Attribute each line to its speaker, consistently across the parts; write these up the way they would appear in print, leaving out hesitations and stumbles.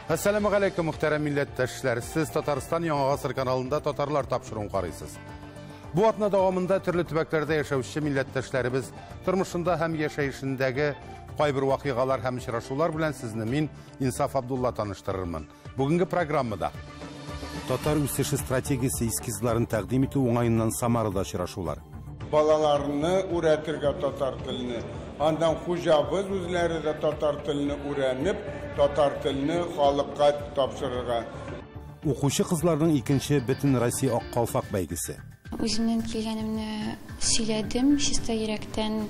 Speaker 1: Әссәламү галәйкүм, мөхтәрәм милләттәшләр. Сез Татарстан Яңа Гасыр каналында татарлар тапшыруын карыйсыз. Бу атна дәвамында төрле төбәкләрдә яшәүче милләттәшләребез тормышында һәм яшәешендәге кайбер вакыйгалар һәм очрашулар белән сезне мин, Инсаф Абдулла, таныштырырмын. Бүгенге программада Татар үсеше стратегиясе эскизларын тәкъдим итү уңаеннан Самарада очрашулар.
Speaker 2: Балаларны үрәтергә татар телене. Андан хуҗабыз үзләре дә татар телене үрәнеп, татар телене халыкка тапшырырга.
Speaker 1: Укучы кызларның икенче бөтен Россия Ак калфак бәйгесе.
Speaker 3: Үземнең килгәнемне сөйләдем, чиста йөрәктән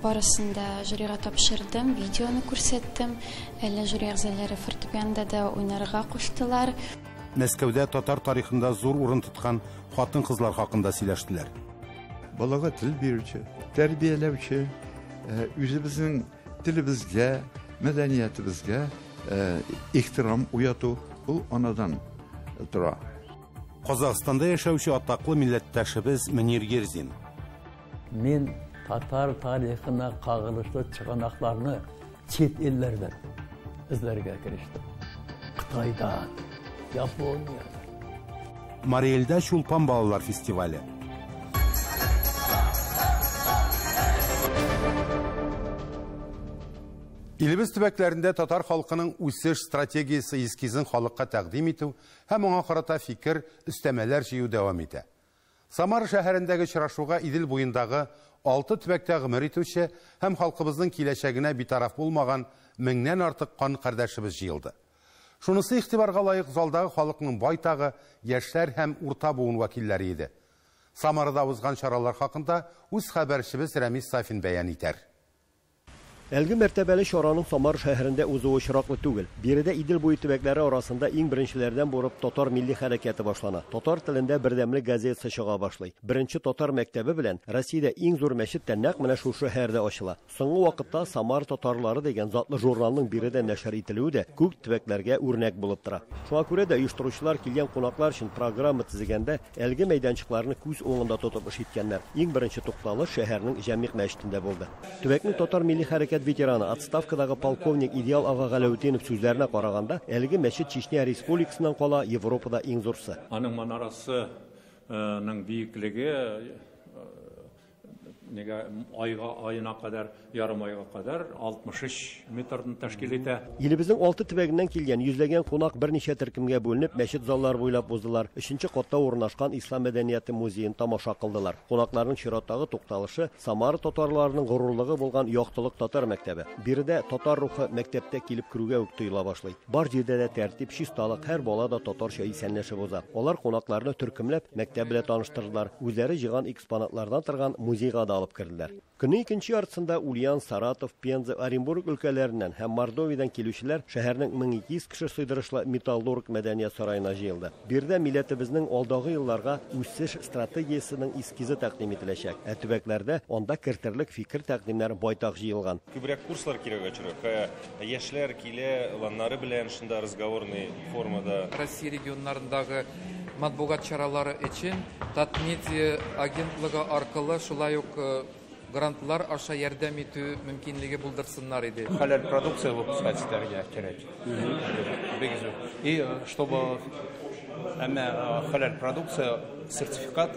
Speaker 3: барысын да жюрига тапшырдым, видеоны күрсәттем. Әле жюри әгъзалары фортепианода да уйнарга куштылар.
Speaker 1: Мәскәүдә татар тарихында зур урын тоткан хатын-кызлар хакында сөйләштеләр.
Speaker 4: Балага тел бирүче, тәрбияләүче, үзебезнең телебезгә, мәдәниятебезгә ихтирам уяту ул анадан тора.
Speaker 1: Казахстанда яшәүче атаклы милләттәшебез Мөнир Герзин.
Speaker 5: Мин татар тарихына кагылышлы чыганакларны чит илләрдән эзләргә керештем. Кытайдан, Япониядән.
Speaker 1: Мариэльдә Чулпан балалар фестивале. Илебез төбәкләрендә татар халкының үсеш стратегиясе эскизын халыкка тәкъдим итү һәм аңа карата фикер, өстәмәләр җыю дәвам итә. Самара шәһәрендәге очрашуга Идел буендагы 6 төбәктә гомер итүче һәм халкыбызның киләчәгенә битараф булмаган меңнән артык кан кардәшебез җыелды. Шунысы игътибарга лаек, залдагы халыкның байтагы яшьләр һәм урта буын вәкилләре иде. Самарада узган чаралар хакында үз хәбәрчебез Рәмис Сафин бәян итәр.
Speaker 6: Әлеге мәртәбәле чараның Самар шәһәрендә узуы очраклы түгел. Биредә Идел буе төбәкләре арасында иң беренчеләрдән булып татар милли хәрәкәте башлана. Татар телендә бердәмлек газетасы чыга башлый. Беренче татар мәктәбе белән Россиядә иң зур мәчет тә нәкъ менә шушы шәһәрдә ачыла. Соңгы вакытта Самар татарлары дигән затлы журналның биредә нәшер ителүе дә күп төбәкләргә үрнәк булып тора. Шуңа күрә дә оештыручылар килгән кунаклар өчен программа төзегәндә әлеге мәйданчыкларны күз уңында тотып эш иткәннәр. Иң беренче тукталыш шәһәрнең Җәмигъ мәчетендә булды. Төбәкнең татар милли хәрәкәт ветераны, отставкадагы полковник Идеал ага Галәүтдинов сүзләренә караганда, әлеге мәчет Чечня республикасыннан кала Европада иң зурсы.
Speaker 7: Аның манарасының биеклеге нигә айга айына кадәр, ярым айга кадәр 63 метрны тәшкил итә.
Speaker 6: Илебезнең 6 төбәгеннән килгән йөзләгән кунак берничә төркемгә бүленеп мәчет заллары буйлап уздылар. 3нче катта урнашкан Ислам мәдәнияте музеен тамаша кылдылар. Кунакларның чираттагы тукталышы Самара татарларының горурлыгы булган Яктылык татар мәктәбе. Биредә татар рухы мәктәптә килеп керүгә үк тоела башлый. Бар җирдә дә тәртип, чисталык, һәр бала да татарча исәнләшеп уза. Алар кунакларны төркемләп мәктәп белән таныштырдылар. Үзләре җыйган экспонатлардан торган музейга да алып керделәр. Көннең икенче яртысында Ульян, Саратов, Пенза, Оренбург өлкәләреннән һәм Мордовиядән килүчеләр шәһәрнең 1200 кеше сыйдырышлы Металлург мәдәният сараена җыелды. Биредә милләтебезнең алдагы елларга үсеш стратегиясенең эскизы тәкъдим ителәчәк. Ә төбәкләрдә анда кертерлек фикер тәкъдимнәр байтак җыелган.
Speaker 8: Күбрәк курслар кирәк очрак. Яшьләр килә, ланнары белән шунда разговорный формада.
Speaker 9: Россия регионнарындагы матбугат чаралары өчен Татмедиа агентлыгы аркылы шулай ук грантлар аша ярдәм итү мөмкинлеге булдырсыннар иде.
Speaker 10: Халәл продукция выпускать итәргә кирәк. Бик зур. И чтобы әмма халәл продукция сертификат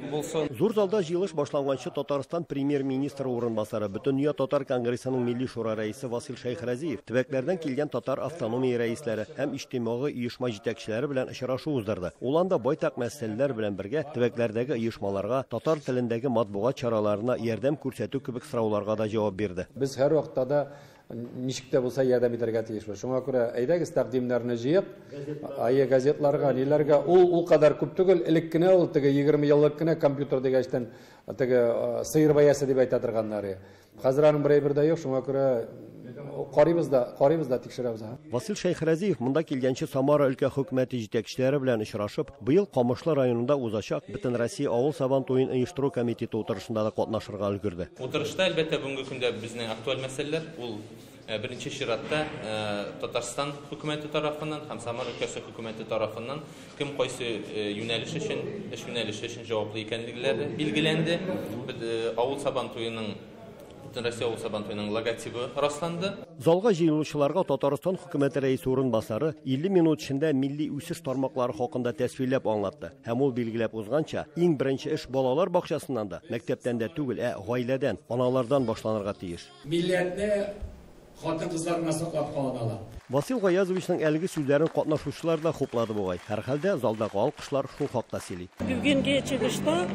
Speaker 10: булсын.
Speaker 6: Зур залда җыелыш башланганчы Татарстан премьер-министры урынбасары, Бөтендөнья татар конгрессының милли шура рәисе Васил Шәйхразиев төбәкләрдән килгән татар автономия рәисләре һәм иҗтимагый оешма җитәкчеләре белән очрашу уздырды. Ул анда байтак мәсьәләләр белән бергә төбәкләрдәге оешмаларга, татар телендәге матбугат чараларына ярдәм күрсәтү кебек сорауларга да җавап бирде.
Speaker 11: Без һәр вакытта да ничек тә булса ярдәм итәргә тиешбез. Шуңа күрә әйдәгез тәкъдимнәрне җыеп, ае газетларга, ниләргә, ул кадәр күп түгел, элек кенә ул теге 20 еллык кенә компьютер дигәчтән теге сыер бәясе дип әйтә торганнары. Хәзер аның бер әйбер дә юк, шуңа күрә карыйбыз да, карыйбыз да, тикшерәбез.
Speaker 6: Васил Шәйхразиев монда килгәнче Самара өлкә хөкүмәте җитәкчеләре белән очрашып, быел Камышлы районында узачак Бөтенроссия авыл сабан туен оештыру комитеты утырышында да катнашырга өлгерде.
Speaker 12: Утырышта әлбәттә бүгенге көндә безнең актуаль мәсьәләләр ул беренче чиратта Татарстан хөкүмәте тарафыннан һәм Самара өлкәсе хөкүмәте тарафыннан кем кайсы юнәлеш өчен, эш юнәлеше өчен җаваплы икәнлекләре билгеләнде. Авыл сабан туеның Бөтенроссия авыл Сабантуеның логотибы расланды.
Speaker 6: Залга җыелучыларга Татарстан хөкүмәте рәисе урынбасары 50 минут эчендә милли үсеш тармаклары хакында тәсвирләп аңлатты. Һәм ул билгеләп узганча, иң беренче эш балалар бакчасыннан да, мәктәптән дә түгел, ә гаиләдән, аналардан башланырга тиеш.
Speaker 13: Милләтне хатын-кызлар гына саклап кала ала.
Speaker 6: Васил Гаязовичның әлеге сүзләрен катнашучылар да хуплады бугай. Һәрхәлдә залдагы алкышлар шул хакта сөйли.
Speaker 14: Бүгенге чыгышта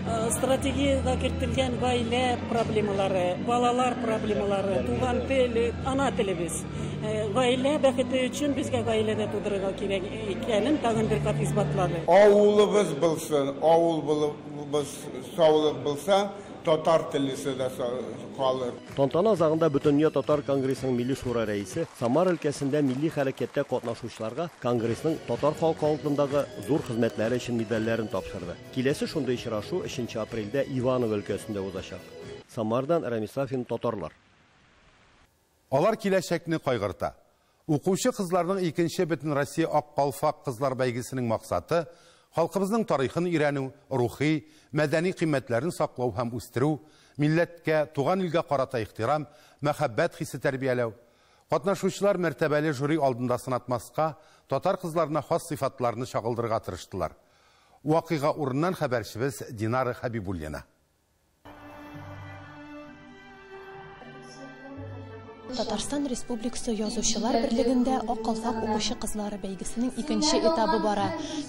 Speaker 14: стратегиядә кертелгән гаилә проблемалары, балалар проблемалары, туган тел, ана телебез. Гаилә бәхете өчен безгә гаиләдә тудырырга кирәк икәнен тагын бер кат исбатлады.
Speaker 2: Авылыбыз булсын, авыл булыбыз саулык булса, татар телесе дә калыр.
Speaker 6: Тантана азагында Бөтендөнья татар конгрессының Милли шура рәисе Самара өлкәсендә милли хәрәкәттә катнашучыларга конгрессның татар халкы алдындагы зур хезмәтләре өчен медальләрен тапшырды. Киләсе шундый очрашу 3 апрельдә Иваново өлкәсендә узачак. Самардан Рамис Сафин, Татарлар.
Speaker 1: Алар киләчәкне кайгырта. Укучы кызларның икенче Бөтенроссия Ак калфак кызлар бәйгесенең максаты халкыбызның тарихын өйрәнү, рухи, мәдәни кыйммәтләрен саклау һәм үстерү, милләткә, туган илгә карата ихтирам, мәхәббәт хисе тәрбияләү. Катнашучылар мәртәбәле жюри алдында сынатмаска, татар кызларына хас сыйфатларны чагылдырырга тырыштылар. Вакыйга урыннан хәбәрчебез Динара Хәбибуллина.
Speaker 15: Татарстан Республикасы Язучылар берлегендә Ак калфак укучы кызлары бәйгесенең икенче этабы бара.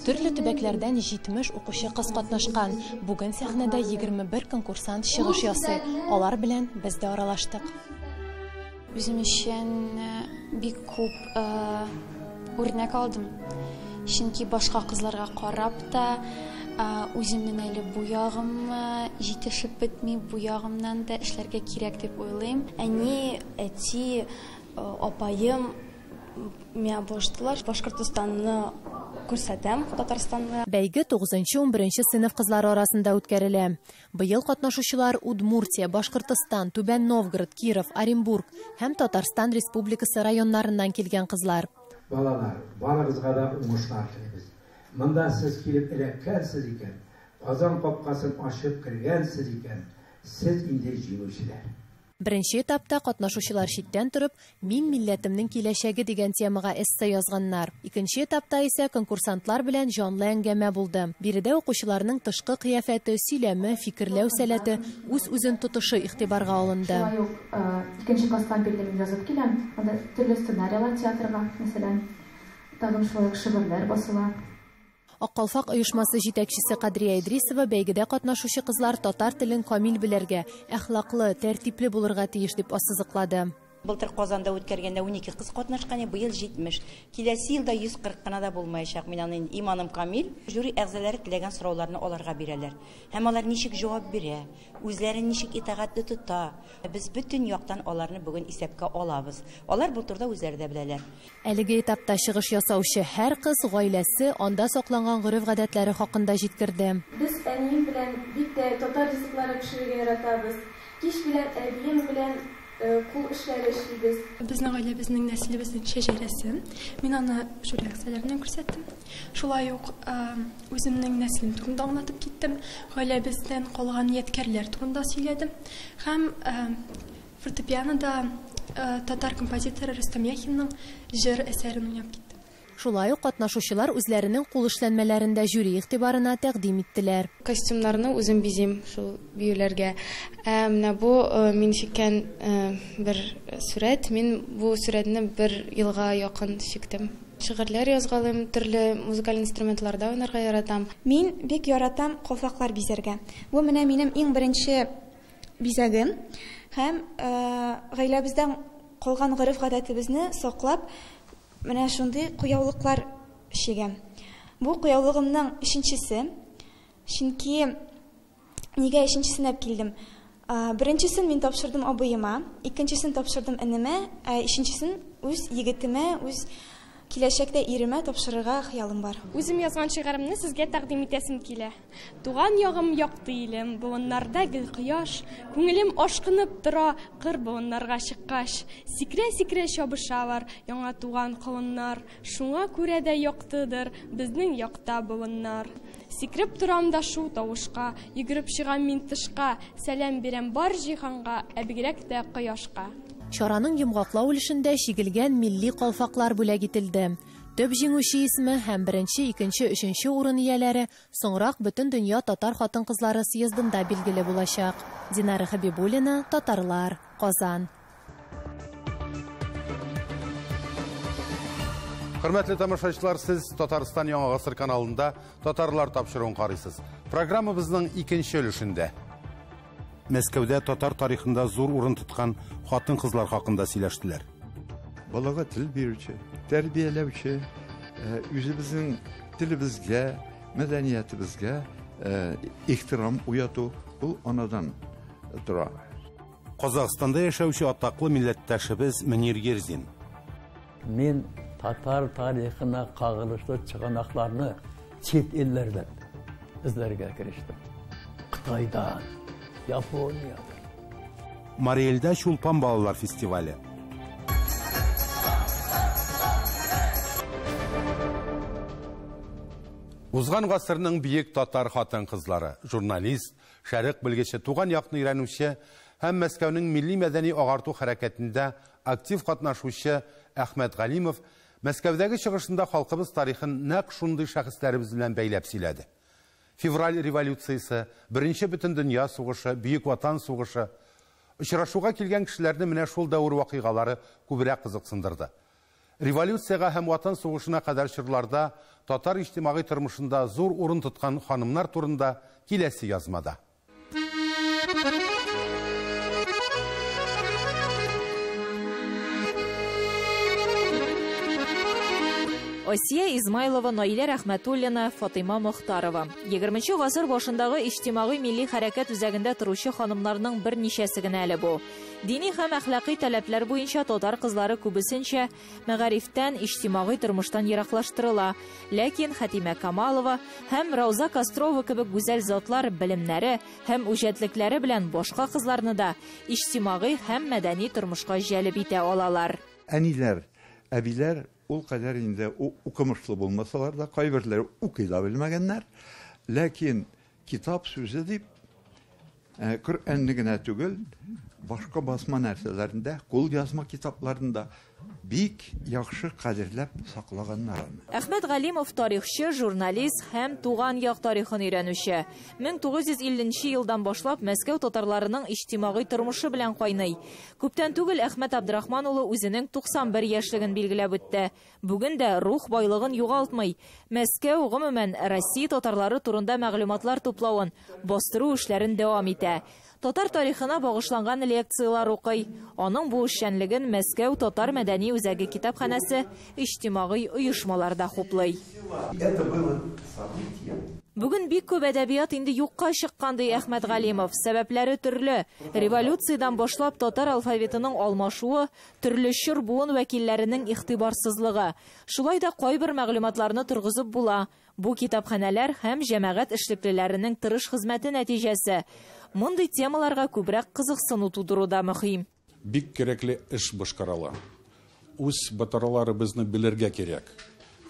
Speaker 15: Төрле төбәкләрдән 70 укучы кыз катнашкан. Бүген сәхнәдә 21 конкурсант чыгыш ясый. Алар белән без дә аралаштык.
Speaker 3: Үзем өчен бик күп үрнәк алдым. Чөнки башка кызларга карап та үземнең әле бу ягым җитешеп бетми, бу ягымнан да эшләргә кирәк дип уйлыйм.
Speaker 16: Әни, әти, апаем миңа булыштылар. Башкортостанны күрсәтәм, Татарстанны.
Speaker 15: Бәйге 9-11 сыйныф кызлары арасында үткәрелә. Быел катнашучылар Удмуртия, Башкортостан, Түбән Новгород, Киров, Оренбург һәм Татарстан Республикасы районнарыннан килгән кызлар.
Speaker 13: Балалар, барыгызга да уңышлар телибез. Монда сез килеп эләккәнсез икән, Казан капкасын ачып кергәнсез икән, сез инде җиңүчеләр.
Speaker 15: Беренче этапта катнашучылар читтән торып, «Мин милләтемнең киләчәге» дигән темага эссе язганнар. Икенче этапта исә конкурсантлар белән җанлы әңгәмә булды. Биредә укучыларның тышкы кыяфәте, сөйләме, фикерләү сәләте, үз-үзен тотышы игътибарга алынды.
Speaker 17: Шулай ук икенче класстан бирле мин язып киләм. Анда төрле сценарийлар театрга, мәсәлән, тагын шулай ук шигырьләр басыла.
Speaker 15: Ак калфак оешмасы җитәкчесе Кадрия Идрисова бәйгедә катнашучы кызлар татар телен камил белергә, әхлаклы, тәртипле булырга тиеш дип ассызыклады.
Speaker 18: Былтыр Казанда үткәргәндә 12 кыз катнашкан, быел 70. Киләсе елда 140 кына да булмаячак. Мин аны иманым камил. Жюри әгъзалары теләгән сорауларны аларга бирәләр. Һәм алар ничек җавап бирә, үзләрен ничек итагатьле тота. Без бөтен яктан аларны бүген исәпкә алабыз. Алар бу турыда үзләре дә беләләр.
Speaker 15: Әлеге этапта чыгыш ясаучы һәр кыз гаиләсе анда сакланган гореф-гадәтләре хакында җиткерде.
Speaker 19: Без әнием белән бик тә татар ризыклары пешерергә яратабыз. Кич белән әбием белән кул эшләре эшлибез.
Speaker 20: Безнең гаиләбезнең нәселебезнең шәҗәрәсе. Мин аны жюри әгъзаларына күрсәттем. Шулай ук үземнең нәселем турында аңлатып киттем. Гаиләбездән калган ядкәрләр турында сөйләдем. Һәм фортепианода татар композиторы Рөстәм Яхинның җыр әсәрен уйнап киттем.
Speaker 15: Шулай ук катнашучылар үзләренең кул эшләнмәләрен дә жюри игътибарына тәкъдим иттеләр.
Speaker 21: Костюмнарны үзем бизим шул биюләргә. Менә бу мин чиккән бер сурәт. Мин бу сурәтне бер елга якын чиктем. Шигырьләр язгалыйм, төрле музыкаль инструментларда уйнарга яратам.
Speaker 19: Мин бик яратам калфаклар бизәргә. Бу менә минем иң беренче бизәгем. Һәм гаиләбездән калган гореф-гадәтебезне саклап, менә шундый куяулыклар чигәм. Бу куяулыгымның өченчесе. Чөнки нигә өченчесен алып килдем? Беренчесен мин тапшырдым абыема, икенчесен тапшырдым энемә, ә өченчесен үз егетемә, үз киләчәктә иремә тапшырырга хыялым бар.
Speaker 22: Үзем язган шигыремне сезгә тәкъдим итәсем килә. Туган ягым якты илем, болыннарда гел кояш, күңелем ашкынып тора кыр болыннарга чыккач. Сикрә-сикрә чабышалар яңа туган колыннар, шуңа күрә дә яктыдыр безнең якта болыннар. Сикереп торам да шул тавышка, Йөгереп чыгам мин тышка, Сәлам бирәм бар җиһанга, Ә бигрәк тә кояшка.
Speaker 15: Чараның йомгаклау өлешендә чигелгән милли калфаклар бүләк ителде. Төп җиңүче исеме һәм беренче, икенче, өченче урын ияләре соңрак Бөтендөнья татар хатын-кызлары съездында билгеле булачак. Динара Хәбибуллина, Татарлар, Казан.
Speaker 1: Хөрмәтле тамашачылар, сез Татарстан Яңа гасыр каналында Татарлар тапшыруын карыйсыз. Программабызның икенче өлешендә Мәскәүдә татар тарихында зур урын тоткан хатын-кызлар хакында сөйләштеләр.
Speaker 4: Балага тел бирүче, тәрбияләүче, э, үзебезнең телебезгә, мәдәниятебезгә э, ихтирам уяту ул анадан тора.
Speaker 1: Казахстанда яшәүче атаклы милләттәшебез Мөнир Герзин.
Speaker 5: Мин татар тарихына кагылышлы чыганакларны чит илләрдән эзләргә керештем. Кытайдан, Япониядән.
Speaker 1: Мариэльдә Чулпан балалар фестивале. Узган гасырның бөек татар хатын-кызлары, журналист, шәрык белгече, туган якны өйрәнүче һәм Мәскәүнең милли-мәдәни агарту хәрәкәтендә актив катнашучы Әхмәт Галимов Мәскәүдәге чыгышында халкыбыз тарихын нәкъ шундый шәхесләребез белән бәйләп сөйләде. Февраль революциясе, Беренче бөтендөнья сугышы, Бөек Ватан сугышы. Очрашуга килгән кешеләрне менә шул дәвер вакыйгалары күбрәк кызыксындырды. Революциягә һәм Ватан сугышына кадәр чорларда татар иҗтимагый тормышында зур урын тоткан ханымнар турында киләсе язмада.
Speaker 23: Асия Измайлова, Наилә Рәхмәтуллина, Фатыйма Мохтарова. 20 гасыр башындагы иҗтимагый милли хәрәкәт үзәгендә торучы ханымнарның берничәсе генә әле бу. Дини һәм әхлакый таләпләр буенча татар кызлары күбесенчә мәгарифтән, иҗтимагый тормыштан ераклаштырыла. Ләкин Хәтимә Камалова һәм Рауза Кострова кебек гүзәл затлар белемнәре һәм үҗәтлекләре белән башка кызларны да иҗтимагый һәм мәдәни тормышка җәлеп итә алалар.
Speaker 4: Әниләр, әбиләр ул кадәр инде укымышлы булмасалар да, кайберләре укый да белмәгәннәр. Ләкин китап сүзе дип, Коръәнне генә түгел, башка басма нәрсәләрен дә, кулъязма китапларын да бик яхшы кадерләп саклаганнар аны.
Speaker 23: Әхмәт Галимов тарихчы, журналист һәм туган як тарихын өйрәнүче. 1950 нче елдан башлап Мәскәү татарларының иҗтимагый тормышы белән кайный. Күптән түгел Әхмәт Абдрахман улы үзенең 91 яшьлеген билгеләп үтте. Бүген дә рух байлыгын югалтмый. Мәскәү, гомумән, Россия татарлары турында мәгълүматлар туплавын, бастыру эшләрен дәвам итә. Татар тарихына багышланган лекцияләр укый. Аның бу эшчәнлеген Мәскәү татар мәдәни үзәге китапханәсе, иҗтимагый оешмалар да хуплый.
Speaker 4: Это было событие.
Speaker 23: Бүген бик күп әдәбият инде юкка чыккан, ди Әхмәт Галимов. Сәбәпләре төрле. Революциядән башлап татар алфавитының алмашуы, төрле чор буын вәкилләренең игътибарсызлыгы. Шулай да кайбер мәгълүматларны торгызып була. Бу китапханәләр һәм җәмәгать эшлеклеләренең тырыш хезмәте нәтиҗәсе. Мондый темаларга күбрәк кызыксыну тудыру да мөһим.
Speaker 24: Бик кирәкле эш башкарыла. Үз батырларыбызны белергә кирәк.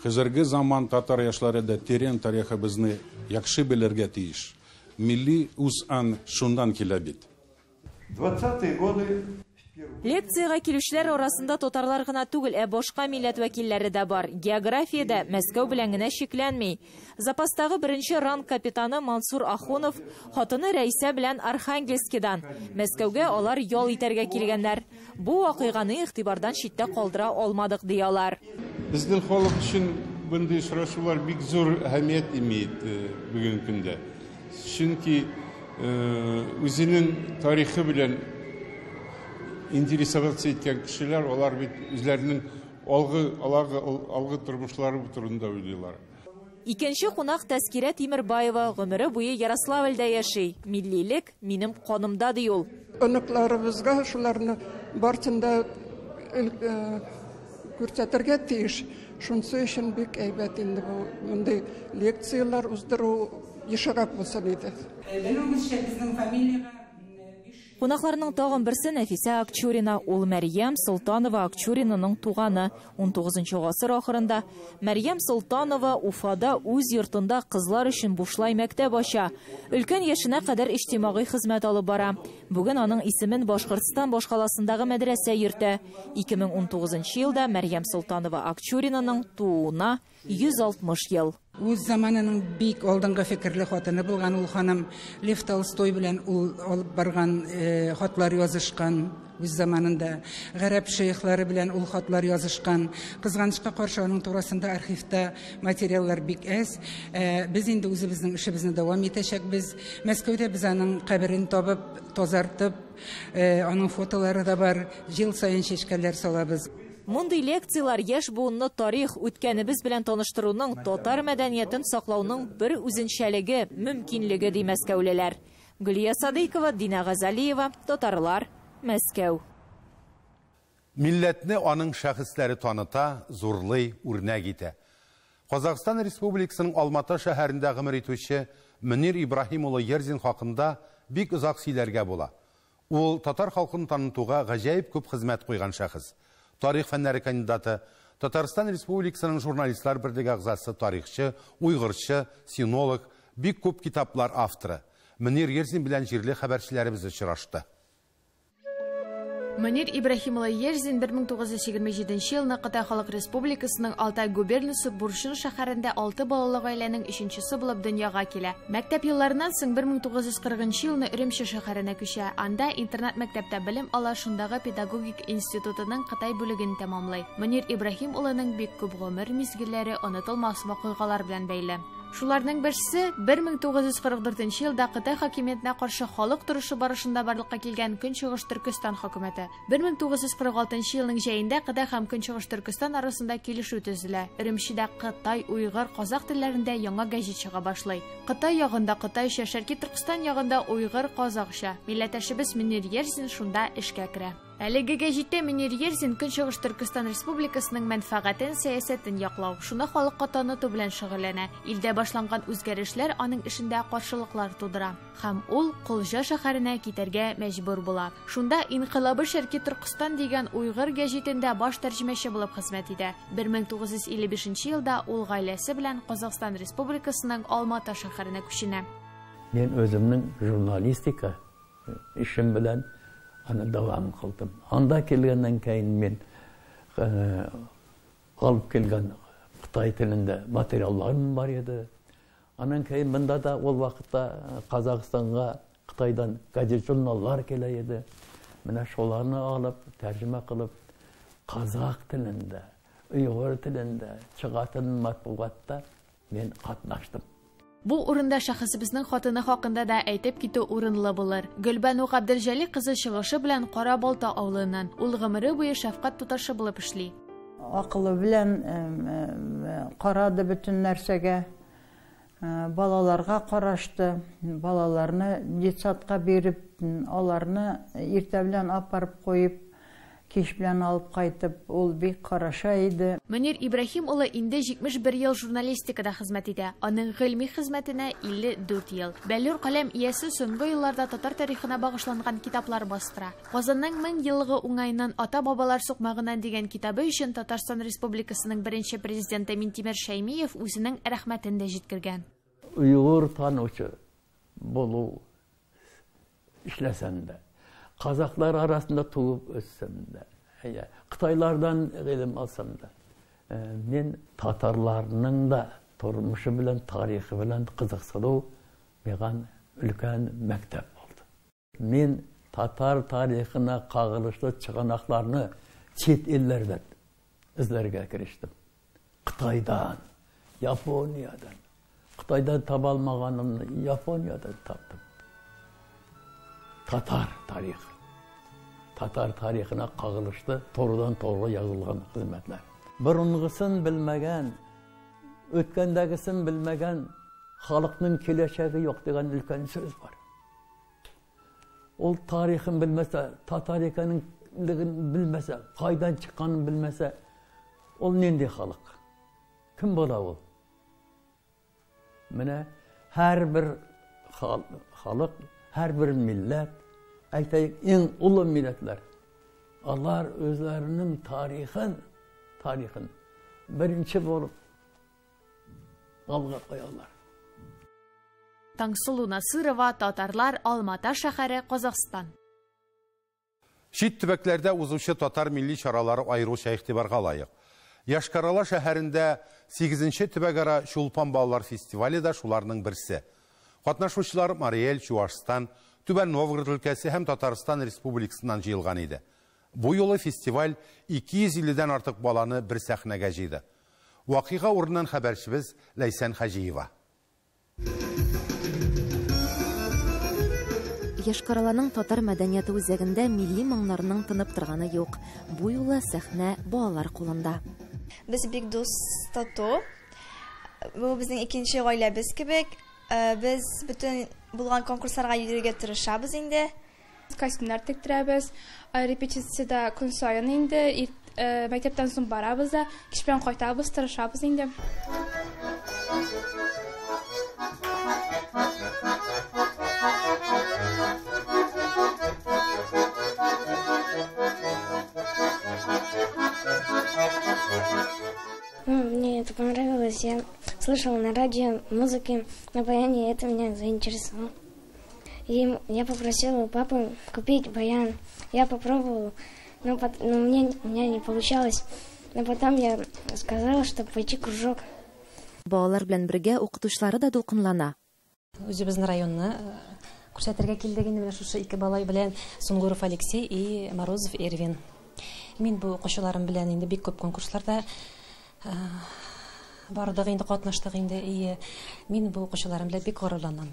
Speaker 24: Хәзерге заман татар яшьләре дә тирән тарихыбызны яхшы белергә тиеш. Милли үз-аң шуннан килә бит.
Speaker 4: Двадцатые годы.
Speaker 23: Лекциягә килүчеләр арасында татарлар гына түгел, ә башка милләт вәкилләре дә бар. География дә Мәскәү белән генә чикләнми. Запастагы беренче ранг капитаны Мансур Ахунов хатыны Рәйсә белән Архангельскидан. Мәскәүгә алар ял итәргә килгәннәр. Бу вакыйганы игътибардан читтә калдыра алмадык, ди алар.
Speaker 2: Безнең халык өчен мондый очрашулар бик зур әһәмият имеет бүгенге көндә. Чөнки үзенең тарихы белән интересоваться иткән кешеләр, алар бит үзләренең алгы, алгы, алгы тормышлары турында уйлыйлар.
Speaker 23: Икенче кунак Тәскирә Тимербаева гомере буе Ярославльдә яши. Миллилек минем канымда, ди ул.
Speaker 25: Оныкларыбызга шуларны барсын да күрсәтергә тиеш. Шунысы өчен бик әйбәт инде бу мондый лекцияләр уздыру ешрак булсын иде.
Speaker 26: Белүегезчә, безнең фамилиягә
Speaker 23: Кунакларның тагын берсе Нәфисә Акчурина. Ул Мәрьям Солтанова Акчуринаның туганы. 19 гасыр ахырында Мәрьям Солтанова Уфада үз йортында кызлар өчен бушлай мәктәп ача. Өлкән яшенә кадәр иҗтимагый хезмәт алып бара. Бүген аның исемен Башкортстан башкаласындагы мәдрәсә йөртә. 2019 елда Мәрьям Солтанова Акчуринаның тууына 160 ел.
Speaker 7: Үз заманының бик алдынгы фикерле хатыны булган ул ханым. Лев Толстой белән ул алып барган хатлар язышкан үз заманында. Гарәп шейхлары белән ул хатлар язышкан. Кызганычка каршы, аның турасында архивта материаллар бик әз. Без инде үзебезнең эшебезне дәвам итәчәкбез. Мәскәүдә без аның каберен табып, тазартып, аның фотолары да бар. Ел саен чәчкәләр салабыз.
Speaker 23: Мондый лекцияләр яшь буынны тарих, үткәнебез белән таныштыруның, татар мәдәниятен саклауның бер үзенчәлеге, мөмкинлеге, ди мәскәүлеләр. Гөлия Садыйкова, Дина Газалиева, Татарлар, Мәскәү.
Speaker 1: Милләтне аның шәхесләре таныта, зурлый, үрнәк итә. Казахстан Республикасының Алматы шәһәрендә гомер итүче Мөнир Ибраһим улы Ерзин хакында бик озак сөйләргә була. Ул татар халкын танытуга гаҗәеп күп хезмәт куйган шәхес. Тарих фәннәре кандидаты, Татарстан Республикасының журналистлар берлеге әгъзасы, тарихчы, уйгырчы, синолог, бик күп китаплар авторы. Мөнир Ерзин белән җирле хәбәрчеләребез очрашты.
Speaker 8: Мөнир Ибраһим улы Ерзин 1927 елны Кытай Халык Республикасының Алтай губернасы Буршын шәһәрендә 6 балалы гаиләнең өченчесе булып дөньяга килә. Мәктәп елларыннан соң 1940 елны Өремче шәһәренә күчә. Анда интернат мәктәптә белем ала, шундагы педагогик институтының Кытай бүлеген тәмамлый. Мөнир Ибраһим улының бик күп гомер мизгелләре онытылмас вакыйгалар белән бәйле. Шуларның берсе 1944 елда Кытай хакимиятенә каршы халык торышы барышында барлыкка килгән Көнчыгыш Төркестан хөкүмәте. 1946 елның җәендә Кытай һәм Көнчыгыш Төркестан арасында килешү төзелә. Өремчедә Кытай, уйгыр, казак телләрендә яңа гәҗит чыга башлый. Кытай ягында кытайча, Шәрки Төркестан ягында уйгыр, казакча. Милләттәшебез Мөнир Ерзин шунда эшкә керә. Әлеге гәҗиттә Мөнир Ерзин Көнчыгыш Төркестан Республикасының мәнфәгатен, сәясәтен яклау, шуны халыкка таныту белән шөгыльләнә. Илдә башланган үзгәрешләр аның эшендә каршылыклар тудыра. Һәм ул Колҗа шәһәренә китәргә мәҗбүр була. Шунда Инкыйлабы Шәрки Төркестан дигән уйгыр гәҗитендә баш тәрҗемәче булып хезмәт итә. 1955 елда ул гаиләсе белән Казахстан Республикасының Алматы шәһәренә күченә.
Speaker 5: Мин үземнең журналистика эшем белән аны дәвам кылдым. Анда килгәннән кейін мин алып килгән Кытай телендә материалларым бар иде. Аннан кейін монда да ул вакытта Казахстанга Кытайдан газет журналлар килә иде. Менә шуларны алып, тәрҗемә кылып, казак телендә, уйгыр телендә чыгатын матбугатта мин катнаштым.
Speaker 8: Бу урында шәхесебезнең хатыны хакында да әйтеп китү урынлы булыр. Гөлбану Габделҗәлил кызы чыгышы белән Кара Балта авылыннан. Ул гомере буе шәфкать туташы булып эшли.
Speaker 9: Акылы белән карады бөтен нәрсәгә, балаларга карашты, балаларны детсадка биреп, аларны иртә белән апарып куеп, кич белән алып кайтып, ул бик караша иде.
Speaker 8: Мөнир Ибраһим улы инде 71 ел журналистикада хезмәт итә. Аның гыйльми хезмәтенә 54 ел. Бәллүр каләм иясе соңгы елларда татар тарихына багышланган китаплар бастыра. Казанның 1000 еллыгы уңаеннан Ата-бабалар сукмагыннан дигән китабы өчен Татарстан Республикасының беренче президенты Минтимер Шәймиев үзенең рәхмәтен дә җиткергән.
Speaker 5: Уйгыр танучы булу эшләсәм дә, Казаклар арасында туып өссәм дә, Кытайлардан гыйлем алсам да, мин татарларның да тормышы белән, тарихы белән кызыксыну миңа өлкән мәктәп булды. Мин татар тарихына кагылышлы чыганакларны чит илләрдән эзләргә керештем. Кытайдан, Япониядән. Кытайдан таба алмаганымны Япониядән таптым. Татар тарихы. Татар тарихына кагылышлы турыдан-туры язылган хезмәтләр. Борынгысын белмәгән, үткәндәгесен белмәгән халыкның киләчәге юк дигән өлкән сүз бар. Ул тарихын белмәсә, татар икәнлеген белмәсә, кайдан чыкканын белмәсә, ул нинди халык? Кем була ул? Менә һәрбер халык, һәрбер милләт әйтәйек, иң олы милләтләр, алар үзләренең тарихын, тарихын беренче булып алга куялар.
Speaker 8: Таңсылу Насырова, Татарлар, Алмата шәһәре, Казахстан.
Speaker 1: Чит төбәкләрдә узучы татар милли чаралары аеруча игътибарга лаек. Йошкар-Ола шәһәрендә 8нче төбәкара Чулпан балалар фестивале дә шуларның берсе. Катнашучылар Марий Эл, Чуашстан, Түбән Новгород өлкәсе һәм Татарстан Республикасыннан җыелган иде. Бу юлы фестиваль 250 дән артык баланы бер сәхнәгә җыйды. Вакыйга урыныннан хәбәрчебез Ләйсән Хаҗиева.
Speaker 6: Йошкар-Оланың татар мәдәнияте үзәгендә милли моңнарның тынып торганы юк. Бу юлы сәхнә балалар кулында.
Speaker 19: Без бик дус, тату. Бу безнең икенче гаиләбез кебек. Без бөтен булган конкурсларга йөрергә тырышабыз инде.
Speaker 10: Костюмнар тектерәбез. Репетициядә көн саен инде, мәктәптән соң барабыз да, кич белән кайтабыз, тырышабыз инде.
Speaker 11: Мне это понравилось. Я слышала на радио музыки на баяне, и это меня заинтересовало. И я попросила у папы купить баян. Я попробовала, но у меня не получалось. Но потом я сказала, чтобы пойти в кружок.
Speaker 6: Балалар белән бергә укытучылары да дулкынлана.
Speaker 12: Үзебезнең районны күрсәтергә килдек инде менә шушы ике малай белән, Сунгуров Алексей и Морозов Эрвин. Мин бу укучыларым белән инде бик күп конкурсларда бардык инде, катнаштык инде. И мин бу укучыларым белән бик горурланам.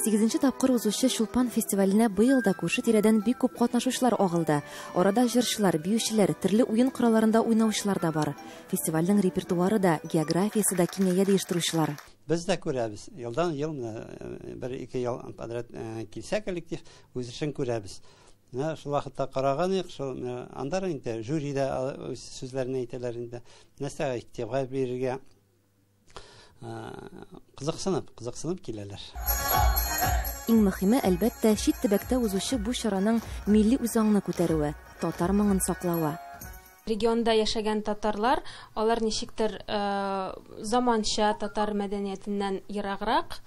Speaker 6: 8нче тапкыр узучы Чулпан фестиваленә быел да күрше тирәдән бик күп катнашучылар агылды. Арада җырчылар, биючеләр, төрле уен коралларында уйнаучылар да бар. Фестивальнең репертуары да, географиясе дә киңәя оештыручылар.
Speaker 14: Без дә күрәбез. Елдан ел менә бер-ике ел подряд килсә коллектив, үз эшен күрәбез. Менә шул вакытта караган идек, шул анда инде жюри дә үз сүзләрен әйтәләр инде. Нәрсәгә игътибар бирергә кызыксынып киләләр.
Speaker 6: Иң мөһиме, әлбәттә, чит төбәктә узучы бу чараның милли үзаңны күтәрүе, татар моңын саклавы.
Speaker 21: Регионда яшәгән татарлар, алар ничектер заманча татар мәдәниятеннән ераграк,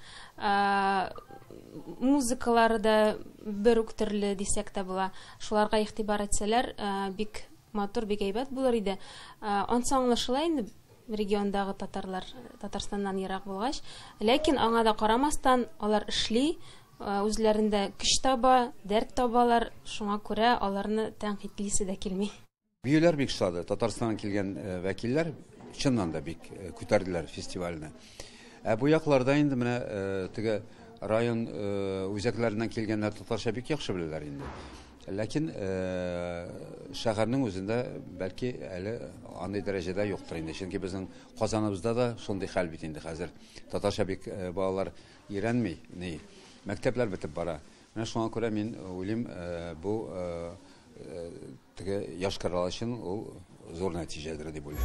Speaker 21: музыкалары да бер үк төрле дисәк тә була. Шуларга игътибар итсәләр, бик матур, бик әйбәт булыр иде. Ансы аңлашыла инде, региондагы татарлар Татарстаннан ерак булгач, ләкин аңа да карамастан алар эшли, үзләрендә көч таба, дәрт табалар, шуңа күрә аларны тәнкыйтьлисе дә килми.
Speaker 26: Биюләр бик ошады. Татарстаннан килгән вәкилләр чыннан да бик күтәрделәр фестивальне. Ә бу якларда инде менә теге район үзәкләреннән килгәннәр татарча бик яхшы беләләр инде. Ләкин шәһәрнең үзендә бәлки әле андый дәрәҗәдә юктыр инде. Чөнки безнең Казаныбызда да шундый хәл бит инде хәзер. Татарча бик балалар өйрәнми, ни, мәктәпләр бетеп бара. Менә шуңа күрә мин уйлыйм, бу теге Йошкар-Ола өчен ул зур нәтиҗәдер дип уйлыйм.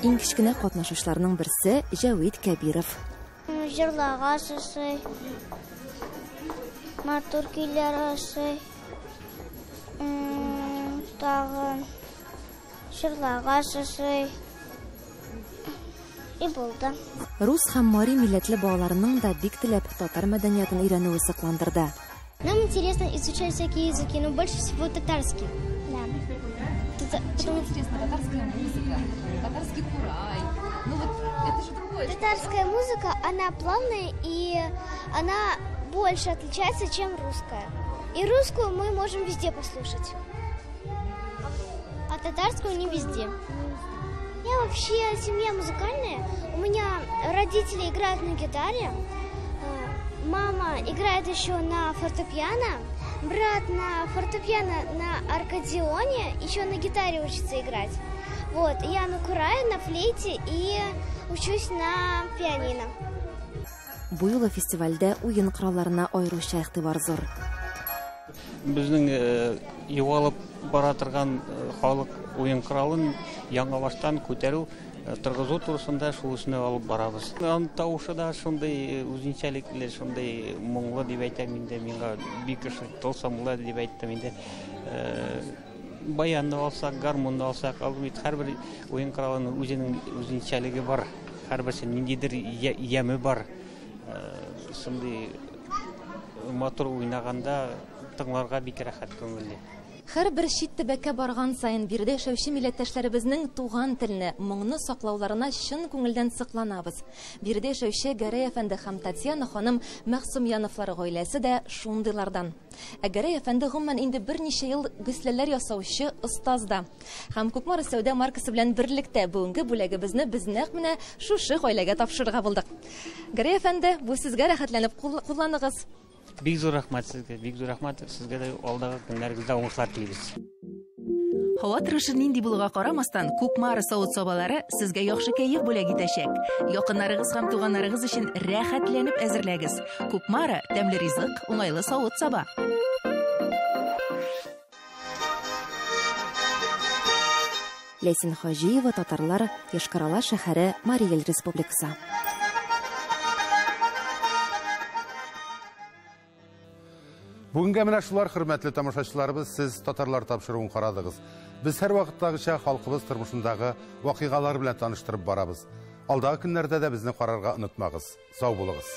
Speaker 6: Иң кечкенә катнашучыларның берсе Җәвит Кәбиров.
Speaker 11: Җырларга сусый, матур көйләр ошый. Тагын җырларга сусый. И булды.
Speaker 6: Рус һәм мари милләтле балаларының да бик теләп татар мәдәниятен өйрәнүе сокландырды.
Speaker 11: Нам интересно изучать всякие языки, но больше всего татарский. Да.
Speaker 27: Почему интересна татарская музыка, татарский курай? Ну вот это же другое.
Speaker 11: Татарская музыка, она плавная и она больше отличается, чем русская. И русскую мы можем везде послушать, а татарскую не везде. Я вообще семья музыкальная. У меня родители играют на гитаре, мама играет еще на фортепиано, брат на фортепиано, на аккордеоне, еще на гитаре учится играть. Вот, я на курае, на флейте и учусь на пианино.
Speaker 6: Бу юлы фестивальдә уен коралларына аеруча игътибар зур.
Speaker 28: Безнең югалып бара торган халык уен коралын яңабаштан күтәрү
Speaker 3: торгызу турысында шул эшне алып барабыз. Аның тавышы да шундый үзенчәлекле, шундый моңлы дип әйтәм инде, миңа бик ошый, тылсымлы дип әйттем инде. Баянны алсак, гармунны алсак, ал бит һәрбер уен коралының үзенең үзенчәлеге бар, һәрберсе ниндидер яме бар. Шундый матур уйнаганда тыңларга бик рәхәт, күңелле.
Speaker 6: Һәрбер чит төбәккә барган саен биредә яшәүче милләттәшләребезнең туган телне, моңны саклауларына чын күңелдән сокланабыз. Биредә яшәүче Гәрәй әфәнде һәм Татьяна ханым Мәгъсумьяновлар гаиләсе дә шундыйлардан. Ә Гәрәй әфәнде гомумән инде берничә ел гөсләләр ясаучы остаз да. Һәм Кукмара сәүдә маркасы белән берлектә бүгенге бүләгебезне без нәкъ менә шушы гаиләгә тапшырырга булдык. Гәрәй әфәнде, бу сезгә рәхәтләнеп кулланыгыз.
Speaker 3: Бик зур рәхмәт сезгә, бик зур рәхмәт сезгә дә, алдагы көннәрегездә уңышлар телибез.
Speaker 13: Һава торышы нинди булуга карамастан, Кукмара савыт-сабалары сезгә яхшы кәеф бүләк итәчәк. Якыннарыгыз һәм туганнарыгыз өчен рәхәтләнеп әзерләгез. Кукмара тәмле ризык, уңайлы савыт-саба.
Speaker 6: Ләйсән Хаҗиева, татарлар, Йошкар-Ола шәһәре, Марий Эл Республикасы.
Speaker 1: Бүгенгә менә шулар, хөрмәтле тамашачыларыбыз, сез татарлар тапшыруын карадыгыз. Без һәрвакыттагыча халкыбыз тормышындагы вакыйгалар белән таныштырып барабыз. Алдагы көннәрдә дә безне карарга онытмагыз. Сау булыгыз.